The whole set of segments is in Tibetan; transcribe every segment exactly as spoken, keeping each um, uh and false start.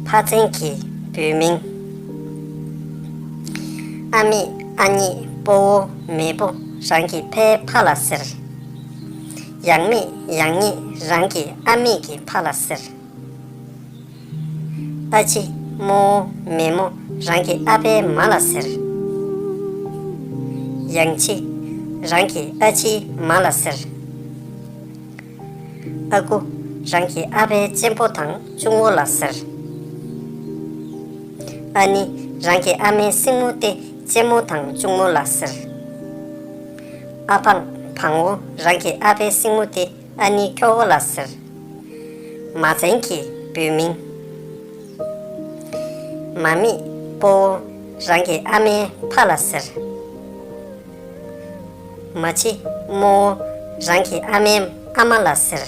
ཕ་ཚན་གྱི་བོད་མིང་། ཨ་མེས་ཨ་མྱེས་སྤོ་བོ་མེས་པོ་རང་གི་ཕའི་ཕ་ལ་ཟེར། ཡང་མེས་ཡང་མྱེས་རང་གི་ཨ་མེས་ཀྱི་ཕ་ལ་ཟེར། ཨ་ཕྱི་རྨོ་བོ་མེས་རྨོ་རང་གི་ཨ་ཕའི་མ་ལ་ཟེར། ཡང་ཕྱི་རང་གི་ཨ་ཕྱིའི་མ་ལ་ཟེར། ཨ་ཁུ་རང་གི་ཨ་ཕའི་གཅེན་པོ་དང་གཅུང་བོ་ལ་ཟེར། ཨ་ནེ་རང་གི་ཨ་མའི་སྲིང་མོ་སྟེ་གཅེན་མོ་དང་གཅུང་མོ་ལ་ཟེར། ཨ་ཕང་བང་བོ་རང་གི་ཨ་ཕའི་སྲིང་མོ་སྟེ་ཨ་ནེ་ཁྱོ་བོ་ལ་ཟེར། མ་ཚན་གྱི་བོད་མིང་། མ་མེས་སྤོ་བོ་རང་གི་ཨ་མའི་ཕ་ལ་ཟེར། མ་ཕྱི་རྨོ་བོ་རང་གི་ཨ་མའི་ཨ་མ་ལ་ཟེར།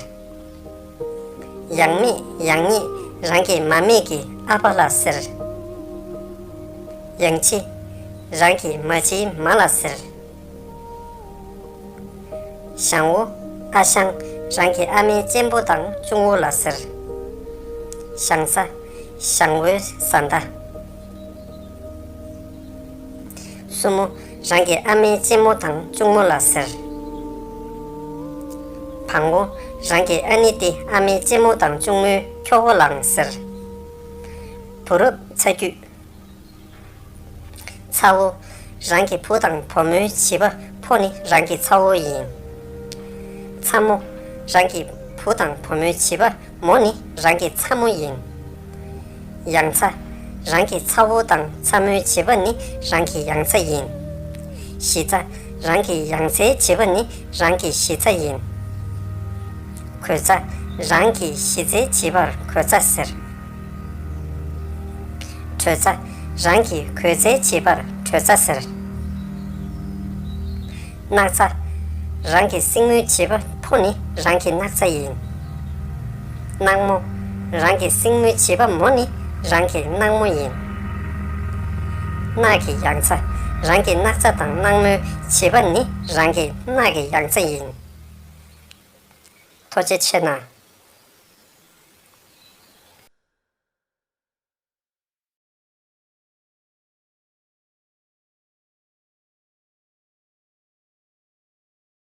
ཡང་མེས་ཡང་མྱེས་རང་གི་མ་མེས་ཀྱི་ཨ་ཕ་ལ་ཟེར། ཡང་ཕྱི་རང་གི་མ་ཕྱིའི་མ་ལ་ཟེར། ཞང་བོ་ཨ་ཞང་རང་གི་ཨ་མའི་གཅེན་པོ་དང་གཅུང་བོ་ལ་ཟེར། ཞང་ཚ་ཞང་བོའི་བཟའ་ཟླ། སྲུ་མོ་རང་གི་ཨ་མའི་གཅེན་མོ་དང་གཅུང་མོ་ལ་ཟེར། བང་བོ་རང་གི་ཨ་ནེ་སྟེ་ཨ་མའི་གཅེན་མོ་དང་གཅུང་མོའི་ཁྱོ་བོ་ལའང་ཟེར། བུ་རབས་ཚ་རྒྱུད། ཚ་བོ་རང་གི་བུ་དང་བུ་མོའི་བྱིས་པ་ཕོ་ནི་རང་གི་ཚ་བོ་ཡིན། ཚ་མོ་རང་གི་བུ་དང་བུ་མོའི་བྱིས་པ་མོ་ནི་རང་གི་ཚ་མོ་ཡིན། ཡང་ཚ་རང་གི་ཚ་བོ་དང་ཚ་མོའི་བྱིས་པ་ནི་རང་གི་ཡང་ཚ་ཡིན། གཞི་རྩ་རང་གི་ཡང་ཚའི་བྱིས་པ་ནི་རང་གི་གཞི་རྩ་ཡིན། གོས་རྩ་རང་གི་གཞི་རྩའི་བྱིས་པར་གོས་རྩ་ཟེར། གྲོས་རྩ་རང་གི་གོས་རྩའི་བྱིས་པར་གྲོས་རྩ་ཟེར། སྣག་ཚ་རང་གི་སྲིང་མོའི་བྱིས་པ་ཕོ་ནི་རང་གི་སྣག་ཚ་ཡིན། སྣག་མོ་རང་གི་སྲིང་མོའི་བྱིས་པ་མོ་ནི་རང་གི་སྣག་མོ་ཡིན། སྣག་གི་ཡང་ཚ་རང་གི་སྣག་ཚ་དང་སྣག་མོའི་བྱིས་པ་ནི་རང་གི་སྣག་གི་ཡང་ཚ་ཡིན། ཐུགས་རྗེ་ཆེ་གནང་།